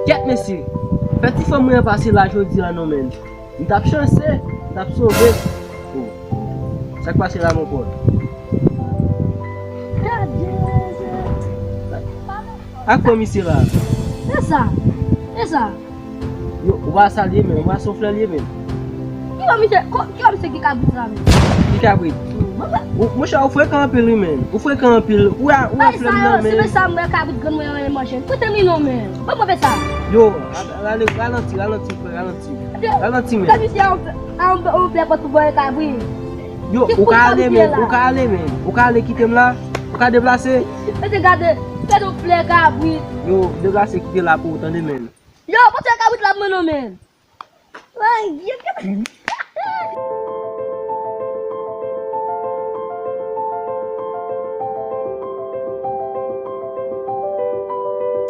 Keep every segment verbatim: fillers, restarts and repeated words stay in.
Kèt mesye, fè ti fanm mwen an pase la jodi a non menn. M t ap chanse, m t ap sove. Oh, sa k pase la mon pòt? Gade, ak fò misye la. Se sa, se sa. Yo, ou pa sa l ye menm, ou pa se yon flè l ye menm. Ki wè misye, ko- ki wè misye ki kabrit la menm? Ki kabrit? Ou, monchè, ou frekan anpil wi menm. Ou frekan anpil. Ou a, ou a flè m nan menm. Se sa m wè kabrit grann mwen an manje. Kote m li non menm. Ban mwen sa. Yo, rale, ralanti, ralanti, frè, ralanti. Ralanti menm. Misye a yon flè pòt pou bòy kabrit. Yo, ou ka ale menm, ou ka ale menm. Ou ka ale kite m la. Ou ka deplase. Mesye gade, gade yon flè kabrit. Yo, deplase kite la pou ou tande menm. Yo, pote kabrit la pou mwen non menm. Ay, yo, yo.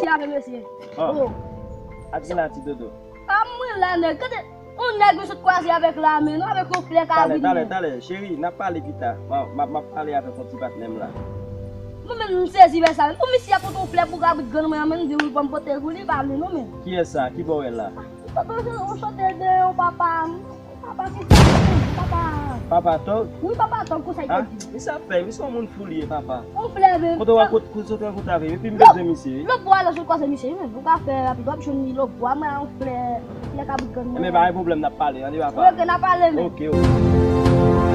Ti avè mesye. Oh. Ak la ti dodo. A mwen la nèg, gade yon nèg m sot kwaze avèk la men, non, avèk yon flè kabrit. Talè, talè, talè, cheri, n ap pale pita. M a- m ap m ap pale avèk yon ti patnè m la. Mwen menm m sezi wè sa. Pou misye ap pote yon flè pou kabrit grann mwen an, men m di wi, ban m pote pou li, pa vle non men. Kiyès sa? Ki bò w wè l la? Ou chante de yon papa, papa ki fè papa. Papa Tòg? Wi, papa Tòg, konsa l te di. Misye ap fè, misye yon moun fou li ye, papa. Yon flè, men. Kote w kote w sot rankontre avè m, epi m bezwen misye wi. Lòt bò a, lòt sot kwaze misye, wi, men. Ou ka fè rapid, w ap jwenn li lòt bò a, mwen yon flè, flè kabrit grann mwen. Enben, pa gen pwoblèm, n ap pale, tande papa. Wi, ok, n ap pale, men. Ok, ok.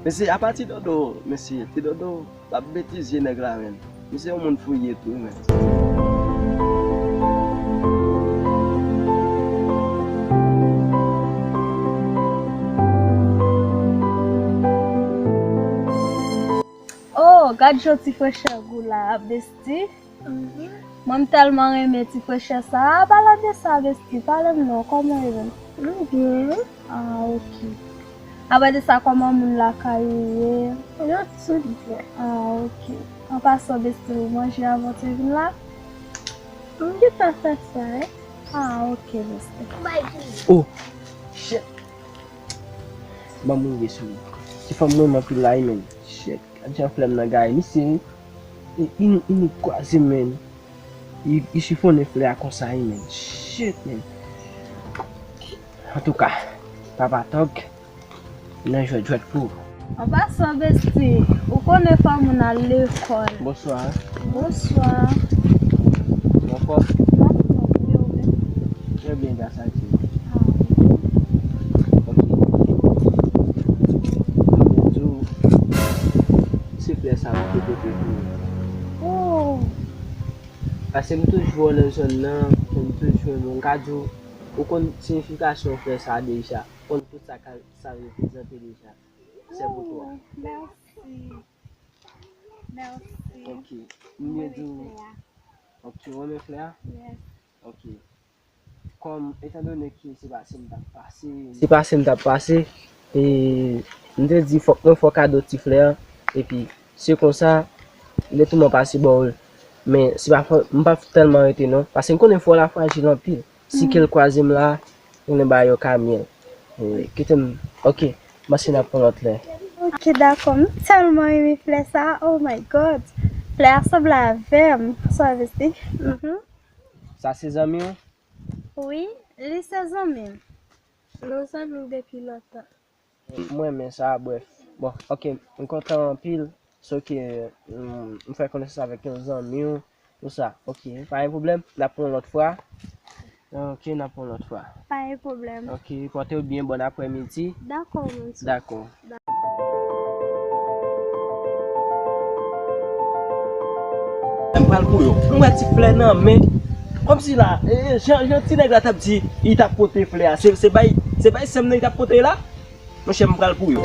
Mesye, apa ti dodo, mesye, ti dodo, l ap betize nèg la menm. Misye yon moun fou ye tou, menm. Oh, gad jan ti frechè gou la, besti. Mwen, m tèlman renmen ti frechè sa a. Pale de sa, besti. Pale m non, kòman w ye menm? M byen. Ah, ok. Apre de sa, kòman moun lakay ou ye? Yo tout byen. Ah, ok. An pasan, besti, ou manje avan w te vin la? M gentan fè sa, wi. Ah, ok, besti. Oh, shit. Ban m rive sou li. Ti fanm mwen anpil la, wi, men. Shit. Gad jan flè m nan gaye. Misye, li, li, li kwaze, men. Li, li chifonnen flè a konsa, wi, men. Shit, men. Antouka, papa Tòg, nan jwèt jwèt pou ou. An pasan, besti, ou konnen fò moun al lekòl. Bonswa. Bonswa. Ou anfòm? M anfòm, e ou menm? Trè byen, gras a Dye. Ah. Ok. Mwen di w, se flè sa m te pote pou ou. Oh. Paske m toujou wè w nan zòn nan, m toujou renmen w. M ka di w, ou konn siyifikasyon flè sa a deja. Ou konn tout sa ka, sa reprezante deja. Se pou twa. Oh, mèsi. Mèsi. Ok. M byen di w. Ok, ou renmen flè a? Yes. Ok. Kòm, etandone ke se pase m t ap pase, se pase m t ap pase, e, m te di fòk mwen fè w kado ti flè a, epi se konsa, m te tounen pase ba w l. Men, se pa fò, m pa tèlman rete non, paske m konnen flè w la frajil anpil. Si ke l kwaze m la, konnen bagay yo ka myèl. E, kite m, ok, m panse n ap pran lòt lè. Ok, dakò, m tèlman renmen flè sa, oh my God. Flè a sanble avè m, sa vle di. Mhm. Sa se zanmi w? Wi, li se zanmi m. Nou zanmi m depi lontan. M renmen sa, brèf. Bon, ok, m kontan anpil. So ke, mm, m fè konesans avèk yon zanmi w, tout sa. Ok, pa gen pwoblèm. N ap pran lòt fwa. Ok, n ap pran lòt fwa. Pa gen pwoblèm. Ok, pòte w byen, bòn aprèmidi. Dakò, mon sè. Dakò. M pral pou yo. M wè ti flè nan men. Kòmsi la, e, e, jan, jan ti nèg la t ap di, li t ap pote flè a. Se, se bay, se bay sè m nan li t ap pote la. Monchè, m pral pou yo.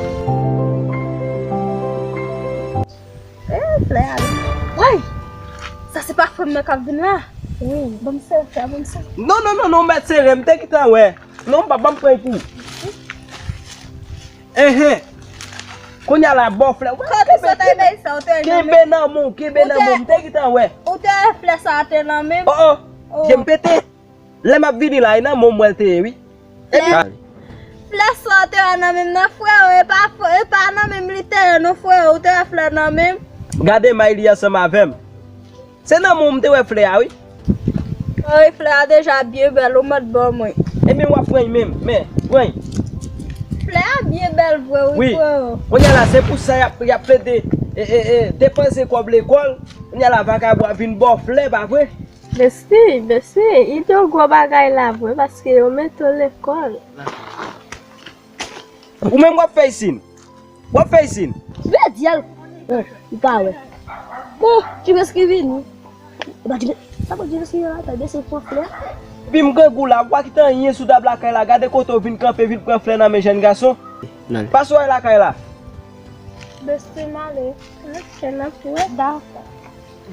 E, flè a. Woy! Sa se pa frè m nan k ap vin la? Wi. Ban m sere, frè, ban m sere. Non, non, non, non, mèt sere, m te gentan wè. Non, m pa, ban m pran pou. Enhen. Kounye a la, bò flè. Kote sa w te bay sa, w te kenbe nan men w, kenbe nan men w, m te gentan wè. Ou te wè flè sa a te nan men m? Oh, oh. Oh. Je m pete. Lè m ap vini la, e nan men w m wè l te ye, wi. Epi, Flè sa w te wè nan men m nan, freo, e pa, e pa nan men m li te ye non, freo, ou te wè flè nan men m. Gade may li ansanm avè m. Se nan men w m te wè flè a, wi. Wi, flè a deja byen bèl, ou mèt ban mwen. Ebyen, w ap pran l menm, men, pran l. Flè a byen bèl vre, wi, freo. Kounye a la, se pou sa y ap, y ap plede, e, e, e, depanse kòb lekòl. Kounye a la, vakabon ap vin ba w flè, pa vre? Besti, besti, ido gwo bagay la vre, paske yo mete w lekòl. Ou menm w ap fè isin? W ap fè isin? Vle di al. Bon, ou pa wè. Bon, Jimès ki vini. Ou pa Jimès, sa bon Jimès ki vini la, ta bese pran flè. Epi m grangou la, ou pa kite anyen sou tab lakay la, gade kote w vin kanpe, vin pran flè nan men jèn gason. Pase w al lakay la. Besti m ale. Ok, n ap wè. Dakò.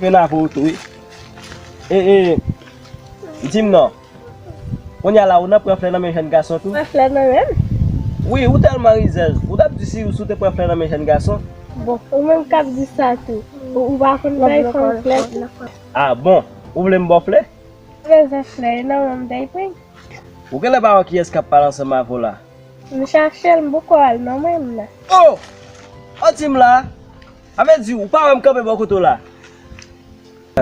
Vin avè w tou, wi. E, e, di m non. Kounye a la, ou nan pran flè nan men jèn gason tou? Pran flè nan men m? Wi, ou tèlman rizèz. Ou t ap di si, si w te pran flè nan men jèn gason? Bon, ou menm k ap di sa tou. Ou, ou pa konn bay fanm flè tou? A bon, ou vle m ba w flè? Bezwen flè, e nan men m dèy pran. Ou genlè pa wè kiyès k ap pale ansanm avè w la? M chache l, m poko al non mwen menm nan. O! O di m la! A vle di, ou pa wè m kanpe bò kote w la?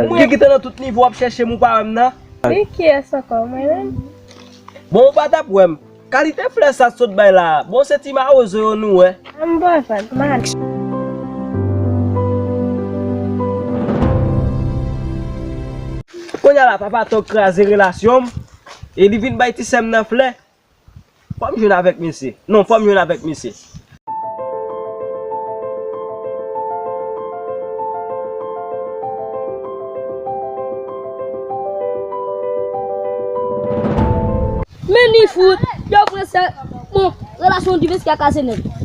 Mwen ki te nan tout nivo w ap chèche m, ou pa wè m nan? Li kiyès ankò, mwen menm? Bon, ou pa t ap wè m. Kalite flè sa sot bay la? Bon, se ti mawozo yo nou wè. An m bò vant, m ale. Kounye a la, papa Tòg kraze relasyon m, e li vin bay ti sè m nan flè. Fò m jwenn avèk misye. Non, fò m jwenn avèk misye. Men ni fout, yo pran sa. Bon, relasyon Dives ki a kase nèt.